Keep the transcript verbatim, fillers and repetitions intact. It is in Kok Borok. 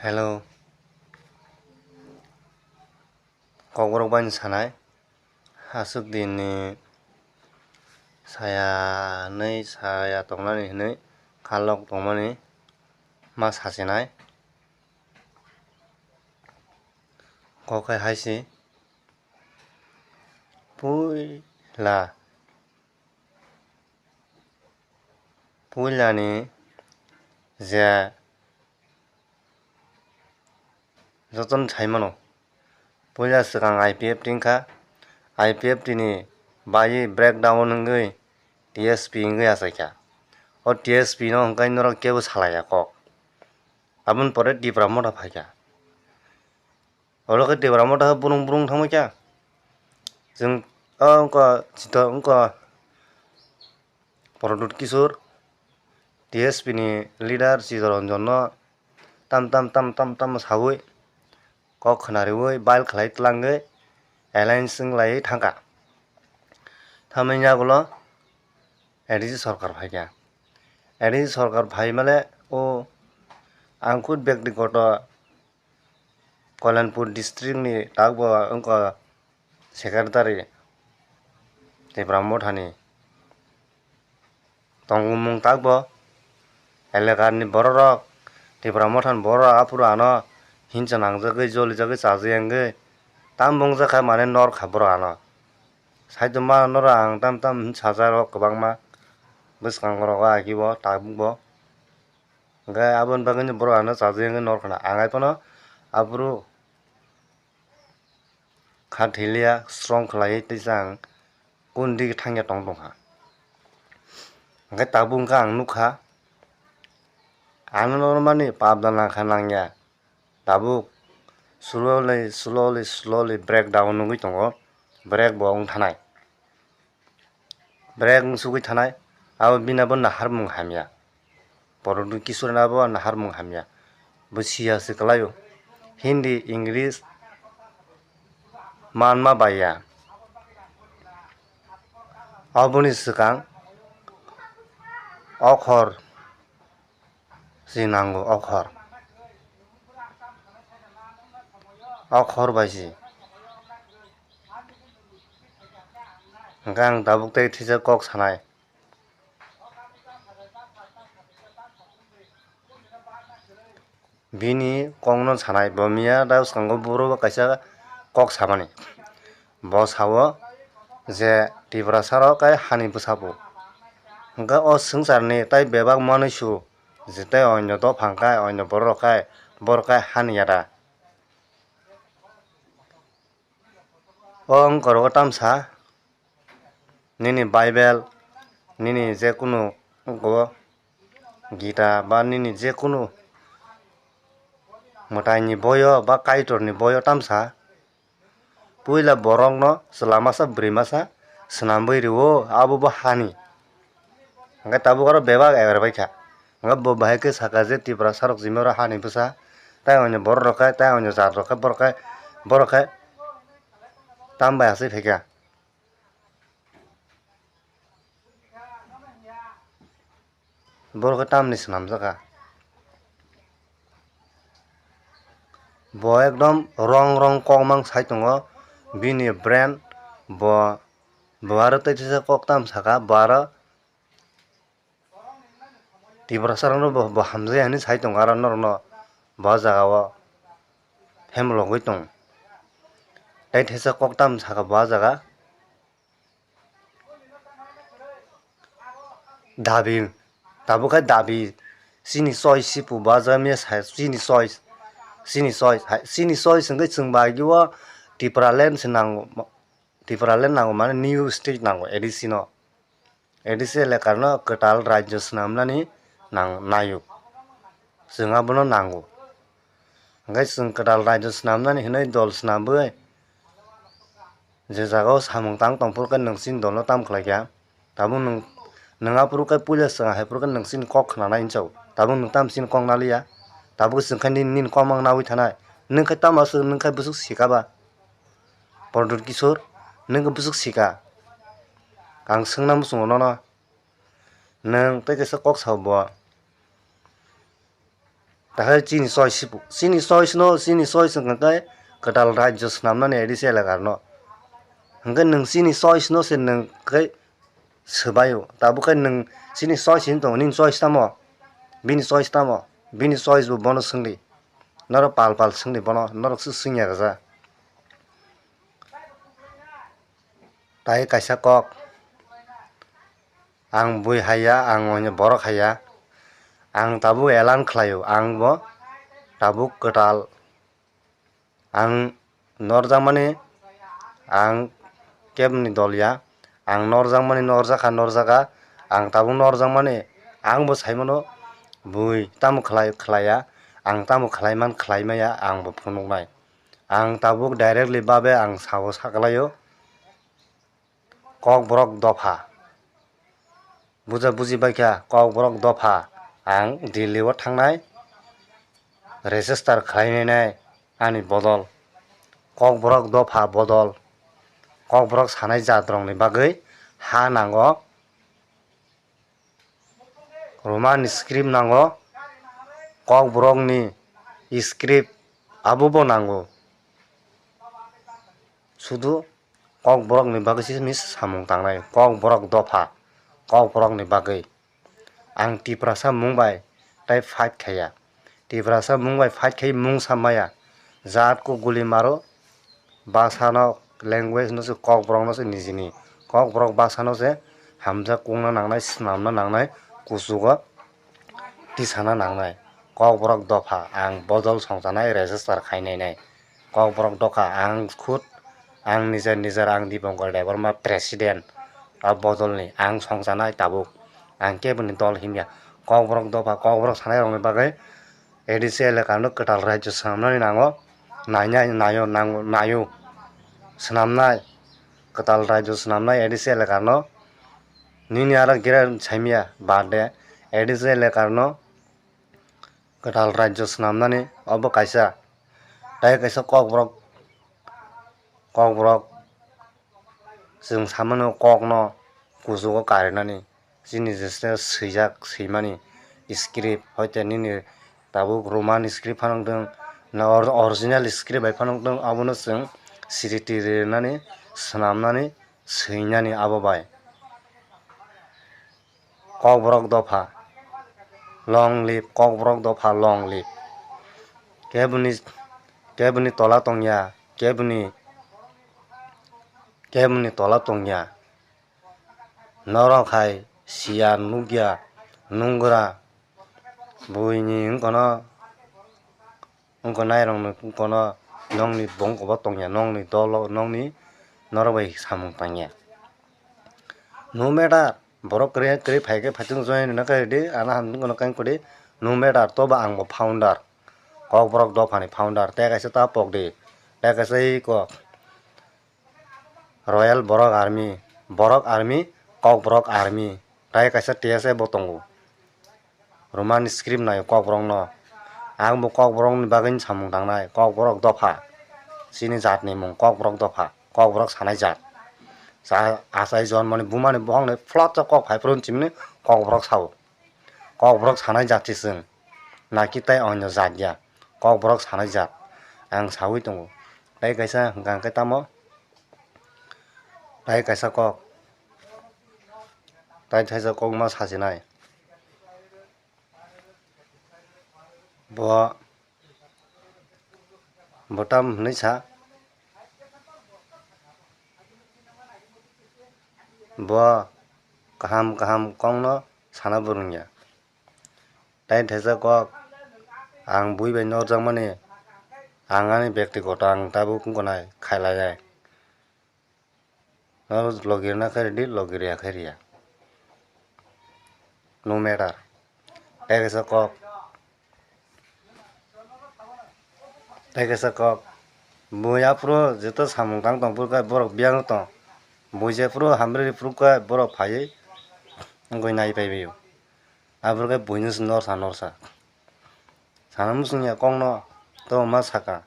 Hello. Kokborok bai sanai. Aswk din ni saya nwi saya tongnani hinwi khalok tongmani ma sasinai. Kok hai hai se. Puila, puilani je jotono sai mano. Puila swkang I P F T wngkha, I P F T ni bai breakdown wngwi T S P wngwi achaikha. O T S P no hwnkhe norok kebo salaiya kok. Aboni pore Tipra Motha phaikha. Oro khe Tipra Motha khe brung brung thangbaikha. Chwng o wngkha Chito wngkha Pradyut Kishore, T S P ni leader Chittaranjan no tam tam tam tam tam sawi kok khwnariwi bail khlai tlangwi alliance wnglaiwi thangkha. Tamo yagulo A D C sorkar phaikha. A D C sorkar phaimale o ang khud byaktigoto Kalyanpur district ni takbo wngkha secretary Tipra Mothani tongmung takbo elakani bororok Tipra Mothani bororok aphuru ano hinsa nangjagwi jolijagwi chajagwi wngwi tam bungjakha mane norkha borok ano. Saitoma norok ang tam tam sajak rok kwbangma bwskango rogo akibo tabukbo. Hwnkhe aboni bagwino borok ano chajagwi wngwi norkha na ang haiphano aphuru kha thiliya strong khlaiwi teisa ang kundi thangya tong tongkha. Hwnkhe tabuk hwnkhe ang nukha ano normani pap da nangkha nangya tabuk slowly slowly slowly breakdown wngwi tongo, break bo wng thanai. Brek wngsugwi thanai, abo bini abo naharmung hamya. Pradyut Kishore abo naharmung hamya. Bo siya se kwlaio. Hindi, English manma baiya. Aboni swkang okhor si nango, okhor. Okhor bai si. Hwnkhe ang tabuk tei thisa kok sanai. Bini kokno sanai, bo miya da bwskango buro bo kaisa kok samani. Bo sao je Tiprasa rok kai hani bwsabo. Hwnkhe o swngcharni tai bebak manwi su je tai onyo dophang kai, onyo borok kai, borok kai hani yada. O wngkha oro tamsa nini Bible, nini je kunu wngkha o Gita ba nini je kunu mwtaini boyo ba Kaitorni boyo tamsa puila borokno chwla masa bwrwi masa swnamwi rwo, abo bo hani. Hwnkhe tabuk oro bebak eger baikha. Hwnkhe bo bahai khe sakha je Tiprasa rok jimaro hani bwsa, tai onyo borok rok khe, tai onyo jat rok khe, borok khe, borok khe tam bai aswk phaikha. Borok khe tamni swnamjakha. Bo ekdom wrong wrong kok mang sai tongo, bini brain bo, bo aro tei kisa kok tam saka, bo aro Tiprasa rokno bo, bo hamjai hinwi sai tongo aro norokno bo jaga o hemlogwi tongo. Tei thesa kok tam saka bo ah jaga dabi, tabuk khe dabi chini choice se bo ah jaga mia sai chini choice, chini choice hai, chini choice hwnkhe chwng bai o Tipraland se nango, Tipraland nango mane new state nango A D C no. A D C elakano kwtal rajyo swnamnani nang-, naio. Chwng abono nango. Hwnkhe chwng kwtal rajyo swnamnani hinwi dol swnamwi je jagao samung tang tongphuru khe nwng chini dolno tam khlaikha. Tabuk nwng, nwng aphuru khe puila chwng haiphuru khe nwng chini kok khnanai hinwi sao. Tabuk nwng tamo chini kok naliya. Tabuk chwng khe nini, nini kok mang nawi thanai. Nwng khe tamo aswk, nwng khe bwswk sika ba? Pradyut Kishore, nwng khe bwswk sika? Ang swngna muchungo nono. Nwng tei kaisa kok sao bo. Tahai chini choice si, chini choice no, chini choice hwnkhe kwtal rajyo swnamnani A D C elakar no. Hwnkhe nwng chini choice no se nwng khe swbaio. Tabuk khe nwng chini choice hin tongo, nini choice tamo? Bini choice tamo? Bini choice bo bono swngdi. Norok pal pal swngdi bono, norok se swngya kaja. Tai kaisa kok, ang bui haiya, ang oino borok haiya, ang tabuk elan khlaio, ang bo tabuk kwtal, ang norjakmani, ang keboni dol ya, ang norjakmani norjakha, norjaka, ang tabuk norjakmani, ang bo saimano bui tamo khlai, khlaiya, ang tamo khlaiman, khlaimaya, ang bo phunuknai. Ang tabuk directly babe ang sao saklaio, Kokborok dopha. Buja buji baikha, Kokborok dopha. Ang Delhi o thangnai, register khlainai ani bodol. Kokborok dopha bodol. Kokborok sanai jat rokni bagwi ha nango. Roman script nango, Kokborokni script abobo nango. Sudu Kokborokni bagwi se samung tangnai, Kokborok dopha, Kokborokni bagwi. Ang Tiprasa mung bai tai fight khaiya. Tiprasa mung bai fight khai mung sa maya. Jat kuk guli maro, basa no, language no se, Kokborok no se nijini. Kokborok basa no se hamjak kungna nangnai, swnamna nangnai, kuchugo tisana nangnai. Kokborok dopha ang bodol songchanai, register khainai nai. Kokborok dopha ang khud, ang nijer nijer, ang Dipankar Debbarma president, a bodolni ang songchanai tabuk. Ang keboni dol himya. Kokborok dopha, Kokborok sanai rokni bagwi A D C elakar no kwtal rajyo swnamnani nango, nainai, naio, nango, naio. Swnamnai, kwtal rajyo swnamnai A D C elakar no. Nini aro gira saimya, bad de, A D C elakar no kwtal rajyo swnamnani obo kaisa. Tai kaisa Kokborok, Kokborok Chwng samano kokno kuchugo karinani, chini jesle swijak swimani script, hoite nini tabuk Roman script phano wngtong, na or-, original script bai phano wngtong, abono chwng sriti rinani, swnamnani, swinani abo bai. Kokborok dopha, long live, Kokborok dopha, long live. Keboni, keboni tola tongya, keboni, keboni tola tongya. Norok hai siya nukya, nungwra, buini wngkono, wngkha nairokni kono nokni bongkobo tongya, nokni dolo, nokni norok bai samung tangya. No matter, borok kwrwi, kwrwi phaikhe phaitwng join rwna khe rwdi, ano hamjwk kono kang kwrwi, no matter, tobo ang bo founder, Kokborok dophani founder, tei kaisa ta pokdi, tei kaisa iko Royal Borok Army, Borok Army, Kokborok Army, tei kaisa T S F bo tongo. Roman script naio Kokborokno. Ang bo Kokborokni bagwi samung tangnai. Kokborok dopha. Chini jatni mung Kokborok dopha. Kokborok sanai jat. Sa-, achai jonmoni bumani bohokni phlot kok phai phuru hinwi Kokborok sao. Kokborok sanai jat se chwng. Naki tai onyo jat ya. Kokborok sanai jat. Ang saui tongo. Tei kaisa hwnkha hwnkhe tamo? Tai kaisa kok. Tai thaisa kokma sachinai. Bo, bo tam hwnwi sa. Bo kaham kaham kokno sana bo rwngya. Tai thaisa kok, ang bui bai norjakmani, ang ani bektigoto ang tabuk wngkha nai, khailaiya. Norok logi rwna khe rwdi, logi rwya khe rwya. No matter. Tai kaisa kok. Tai kaisa kok. Bui aphuru joto samung tang tong phuru khe borok biyang tong. Bui jephuru hamri phuru khe borok phaiwi wngwi nai paibaio. Aphuru khe buino se norsa norsa. Sana muchungya kokno, to ma saka.